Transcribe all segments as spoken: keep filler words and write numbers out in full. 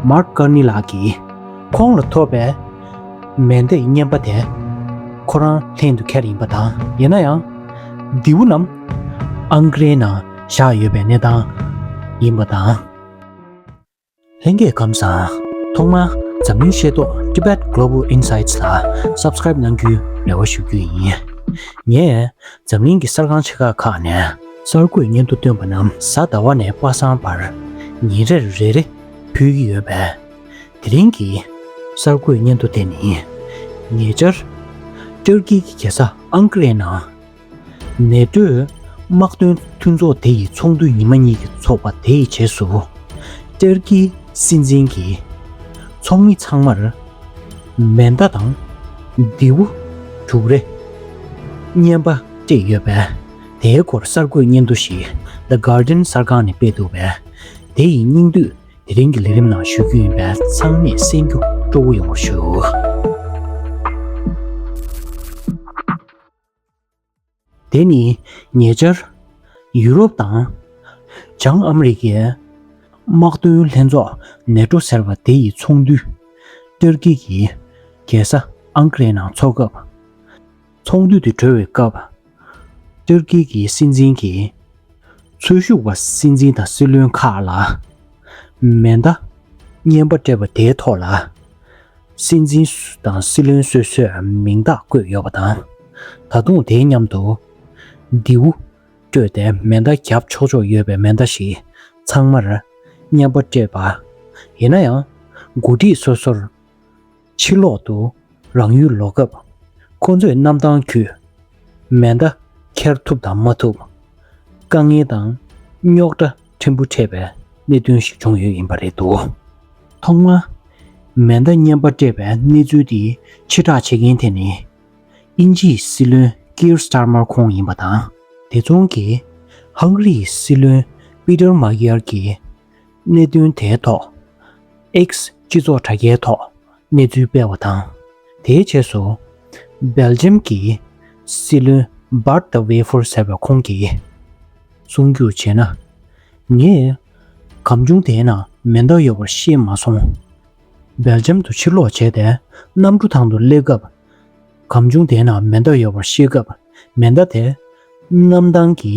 མཱརྐ་ཀར་ནི་ལགས་ཀྱིས་ཁོང་ལ་ཐོབ་པའི་མེ་མདའི་རྔན་པ་དེ་ཁོ་རང་ལྷན་དུ་འཁྱེར་ཡིན་པ་དང་། ཡིན་ན་ཡང་མདེའུ་རྣམས་ཨང་ཀི་རིའི་ནང་བཞག་ཡོད་པའི་གནས་སྟངས་ཡིན་པ་དང་། ལྷན་རྒྱས་ཁམས་བཟང་། ཐོག་མར་འཛམ་གླིང་ཤེས་རྟོགས་Tibet Global Insights ལ་Subscribe གནང་རྒྱུའི་རེ་བ་ཞུ་རྒྱུ་ཡིན། ངས་འཛམ་གླིང་གི་གསར་ཁང་ཆེ་ཁག་ཁག་ནས་གསར་འགོད་སྙན་ཐོ་བཏོན་པ་རྣམས་གཟའ་ཟླ་བ་ནས་པ་སངས་བར་ཉིན་རེར་རེ་རེ་ཕུལ་གྱི་ཡོད་པས། དེ་རིང་གི་གསར་འགོད་སྙན་ཐོ་དེ་ནི། ཉེ་ཆར་ཏུར་ཀི་གི་རྒྱལ་ས་ཨང་ཀི་རའི་ནང་ནེ་ཏོའི་དམག་དོན་མཐུན་ཚོགས་དེ་ཡི་ཚོགས་འདུ་ཉི་མ་གཉིས་ཀྱི་ཚོགས་པ་དེ་ཡི་རྗེས་སུ། ཏུར་ཀིའི་སྲིད་འཛིན་གྱིས་ཚོགས་མི་ཚང་མར་མེ་མདའ་དང་མདེའུ་དྲུག་རེ་རྔན་པ་སྤྲད་ཡོད་པས། དེའི་སྐོར་གསར་འགོད་སྙན་ཐོ་ཞིག་The Guardian གསར་ཁང་ནས་སྤེལ་འདུག་པས། དེ་ཡི་སྙིང་བསྡུས་དེ་རིང་གི་ལས་རིམ་ནང་ཞུ་རྒྱུ་ཡིན་པས། ཚང་མས་གསན་རྒྱུ་སྤྲོ་བོ་ཡོང་བར་ཞུ། དེ་ནི་ཉེ་ཆར་ཡུ་རོབ་དང་བྱང་ཨ་མི་རི་ཀའི་དམག་དོན་ལྷན་ཚོགས་ནེ་ཏོ་ཟེར་བ་དེ་ཡི་ཚོགས་འདུ་ཏུར་ཀི་གི་རྒྱལ་ས་ཨང་ཀི་རའི་ནང་འཚོགས་སྐབས། ཚོགས་འདུ་དེ་གྲོལ་བའི་སྐབས། ཏུར་ཀི་གི་སྲིད་འཛིན་གྱིས་འཚོ་བཞུགས་པ་སྲིད་འཛིན་དང་སྲིད་བློན་ཁག་ལ་མེ་མདའ་རྔན་པ་སྤྲད་པ་དེའི་ཐོག་ལ། སྲིད་འཛིན་དང་སྲིད་བློན་སོ་སོས་མིང་རྟགས་བཀོད་ཡོད་པ་དང་། ད་དུང་དེའི་མཉམ་དུ་མདེའུ་སྤྲོད་དེ་མེ་མདའ་བརྒྱབ་ཆོག་ཆོག་ཡོད་པའི་མེ་མདའ་ཞིག་ཚང་མར་རྔན་པ་སྤྲད་པ། ཡིན་ན་ཡང་། འགོ་ཁྲིད་སོ་སོར་ཕྱིར་ལོག་ཏུ་རང་ཡུལ་ལོག་སྐབས། ཁོ་ཚོས་གནམ་ཐང་བརྒྱུད་མེ་མདའ་འཁྱེར་ཐུབ་དང་མ་ཐུབ། དཀའ་ངལ་དང་རྙོག་དྲ་ཕྲན་བུ་འཕྲད་པའི་གནད་དོན་ཞིག་བྱུང་ཡོད་ཡིན་པ་རེད་འདུག། ཐོག་མར་མེ་མདའ་རྔན་པ་སྤྲད་པའི་གནས་ཚུལ་དེ་ཕྱིར་བསྒྲགས་བྱེད་མཁན་དེ་ནི། དབྱིན་ཇིའི་སྲིད་བློན་ཀིར་སྟར་མར་ཁོང་ཡིན་པ་དང་། དེ་མཚུངས་ཀྱིས་ཧང་ག་རིའི་སྲིད་བློན་པི་ཏར་མ་ཡར་གྱིས་གནད་དོན་དེའི་ཐོག་ཨེགས་སྤྱི་ཚོགས་དྲ་རྒྱའི་ཐོག་གནས་ཚུལ་སྤེལ་བ་དང་། དེའི་རྗེས་སུ་སྦེལ་ཇམ་གྱི་སྲིད་བློན་བྷར་ཏ་ཝེ་ཧྥུར་ཟེར་བ་ཁོང་གིས་གསུང་རྒྱུར་བྱས་ན། ངས་གམ་ཆུང་དེའི་ནང་མེ་མདའ་ཡོད་པར་ཤེས་མ་སོང་། སྦེལ་ཇམ་དུ་ཕྱིར་ལོག་བྱས་ཏེ་གནམ་གྲུ་ཐང་དུ་སླེབས་སྐབས། གམ་ཆུང་དེའི་ནང་མེ་མདའ་ཡོད་པར་ཤེས་སྐབས། མེ་མདའ་དེ་གནམ་ཐང་གི་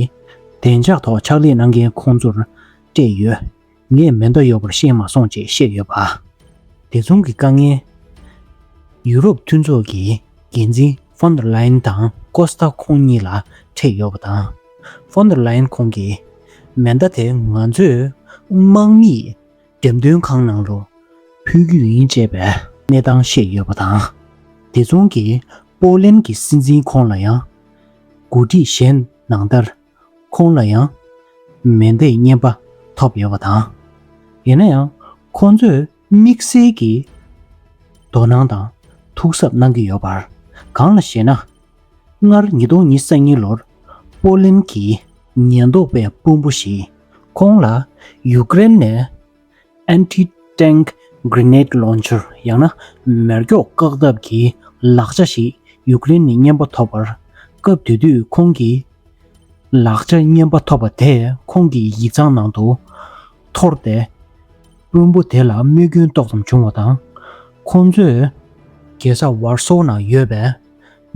བདེ་འཇགས་ཐོག་ཕྱག་ལས་གནང་མཁན་ཁོང་ཚོར་སྤྲད་ཡོད། ངས་མེ་མདའ་ཡོད་པར་ཤེས་མ་སོང་ཅེས་བཤད་ཡོད་པ། དེ་མཚུངས་ཀྱི་དཀའ་ངལ། ཡུ་རོབ་མཐུན་ཚོགས་ཀྱི་འགན་འཛིན་ཕོན་ཏར་ལ་ཡན་དང་ཀོ་སྟ་ཁོང་གཉིས་ལ་འཕྲད་ཡོད་པ་དང་། ཕོན་ཏར་ལ་ཡན་ཁོང་གིས་མེ་མདའ་དེ་ང་ཚོས་དམག་མིའི་འགྲེམས་སྟོན་ཁང་ནང་ལ་ཕུལ་རྒྱུ་ཡིན་ཅེས་པའི་གནས་སྟངས་བཤད་ཡོད་པ་དང་། དེ་མཚུངས་ཀྱིས་པོ་ལན་གྱི་སྲིད་འཛིན་ཁོང་ལ་ཡང་། འགོ་ཁྲིད་གཞན་ནང་ལྟར་ཁོང་ལ་ཡང་མེ་མདའི་རྔན་པ་ཐོབ་ཡོད་པ་དང་། ཡིན་ན་ཡང་ཁོང་ཚོས་དམིགས་བསལ་གྱི་དོ་སྣང་དང་ཐུགས་གཟབ་གནང་གི་ཡོད་པར། གང་ལགས་ཤེ་ན། སྔར་ཉིས་སྟོང་ཉི་ཤུ་རྩ་གཉིས་ལོར་པོ་ལན་གྱི་ཉེན་རྟོག་པའི་དཔོན་པོ་ཞིག་ཁོང་ལ་ཡུཀ་རེན་ནས་Anti-Tank Grenade Launcher ཡང་ན་མེ་སྒྱོགས་བཀག་ཐབས་ཀྱི་ལག་ཆ་ཞིག་ཡུཀ་རེན་ནས་རྔན་པ་ཐོབ་པར། སྐབས་དེ་དུས་ཁོང་གིས་ལག་ཆ་རྔན་པ་ཐོབ་པ་དེས་ཁོང་གི་ཡིག་ཚང་ནང་དུ་འཐོར་ཏེ། དཔོན་པོ་དེ་ལ་རྨས་སྐྱོན་ཏོག་ཙམ་བྱུང་བ་དང་། ཁོང་ཚོས་རྒྱལ་ས་ཝར་སོ་ནང་ཡོད་པའི་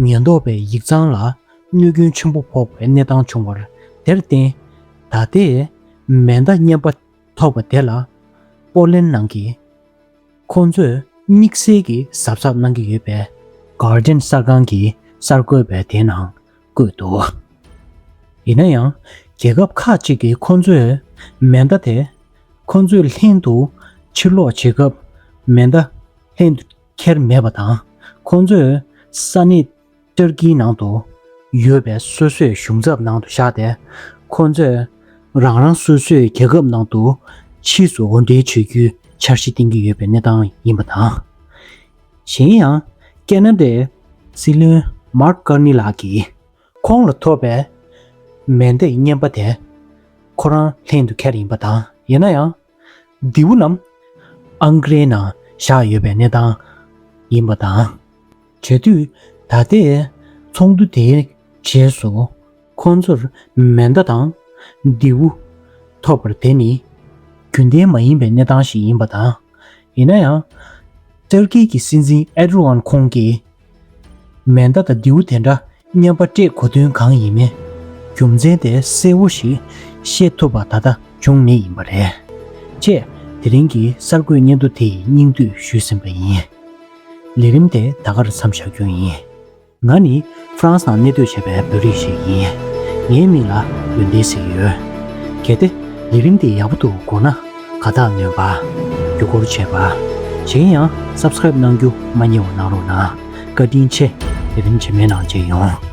ཉེན་རྟོག་པའི་ཡིག་ཚང་ལ་གནོད་སྐྱོན་ཆེན་པོ་ཕོག་པའི་གནས་སྟངས་བྱུང་བར། དེར་བརྟེན། ད་ལྟའི་མེ་མདའ་རྔན་པ་ཐོབ་པ་དེ་ལ་པོ་ལན་ནང་གི་ཁོང་ཚོས་དམིགས་བསལ་གྱི་གཟབ་གཟབ་གནང་གི་ཡོད་པའི་གར་ཌི་ཡན་གསར་ཁང་གི་གསར་འགོད་པས་དེའི་ནང་བཀོད་འདུག། ཡིན་ན་ཡང་རྒྱལ་ཁབ་ཁག་ཅིག་གིས་ཁོང་ཚོས་མེ་མདའ་དེ་ཁོང་ཚོས་ལྷན་དུ་ཕྱིར་ལོག་བྱེད་སྐབས་མེ་མདའ་ལྷན་དུ་འཁྱེར་མེད་པ་དང་། ཁོང་ཚོས་ས་གནས་ཏུར་ཀིའི་ནང་དུ་ཡོད་པའི་སོ་སོའི་གཞུང་ཚབ་ནང་དུ་བཞག་སྟེ། ཁོང་ཚོས་རང་རང་སོ་སོའི་རྒྱལ་ཁབ་ནང་དུ་ཕྱིས་སུ་འོར་འདྲེན་བྱེད་རྒྱུའི་འཆར་གཞི་བཏིང་གི་ཡོད་པའི་གནས་སྟངས་ཡིན་པ་དང་། གཞན་ཡང་། ཁེ་ན་ཌའི་སྲིད་བློན་མཱརྐ་ཀར་ནི་ལགས་ཀྱིས་ཁོང་ལ་ཐོབ་པའི་མེ་མདའི་རྔན་པ་དེ་ཁོ་རང་ལྷན་དུ་འཁྱེར་ཡིན་པ་དང་། ཡིན་ན་ཡང་། མདེའུ་རྣམས་ཨང་ཀི་རའི་ནང་བཞག་ཡོད་པའི་གནས་སྟངས་ཡིན་པ་དང་། བྱེད་དུས་ད་ལྟའི་ཚོགས་འདུ་དེའི་རྗེས་སུ་ཁོང་ཚོར་མེ་མདའ་དང་མདེའུ་ཐོབ་པར་དེ་ནི་རྒྱུན་ལྡན་མ་ཡིན་པའི་གནས་སྟངས་ཤིག་ཡིན་པ་དང་། ཡིན་ན་ཡང་། ཏུར་ཀི་གི་སྲིད་འཛིན་ཨེར་ཌོ་ཝན་ཁོང་གིས་མེ་མདའ་དང་མདེའུ་དེ་འདྲ་མཉམ་པ་སྤྲད་དགོས་དོན་གང་ཡིན་མིན་རྒྱུ་མཚན་དེ་གསལ་བོ་ཞིག་ཤེས་ཐུབ་པ་ད་ལྟ་བྱུང་མེད་ཡིན་པ་རེད། ཅེས་དེ་རིང་གི་གསར་འགོད་སྙན་ཐོ་དེ་ཡི་སྙིང་བསྡུས་ཞུས་ཟིན་པ་ཡིན། ལས་རིམ་དེ་ད་གར་མཚམས་བཞག་རྒྱུ་ཡིན། ང་ནི་ཧྥ་རན་སི་ནང་གནས་སྡོད་བྱས་པའི་བོད་རིགས་ཤིག་ཡིན། ངའི་མིང་ལ་ཡོན་ཏན་ཟེར་གྱི་ཡོད། གལ་ཏེ་ལས་རིམ་འདི་ཡག་པོ་འདུག་དགོངས་ན་དགའ་རྟགས་ནོན་པ། བརྒྱུད་སྐུར་བྱས་པ། གཞན་ཡང་སབ་སི་ཀ་རེབ་གནང་རྒྱུ་མ་བསྙེལ་བ་གནང་རོགས་གནང་། བཀའ་དྲིན་ཆེ། ལས་རིམ་རྗེས་མའི་ནང་མཇལ་ཡོང་།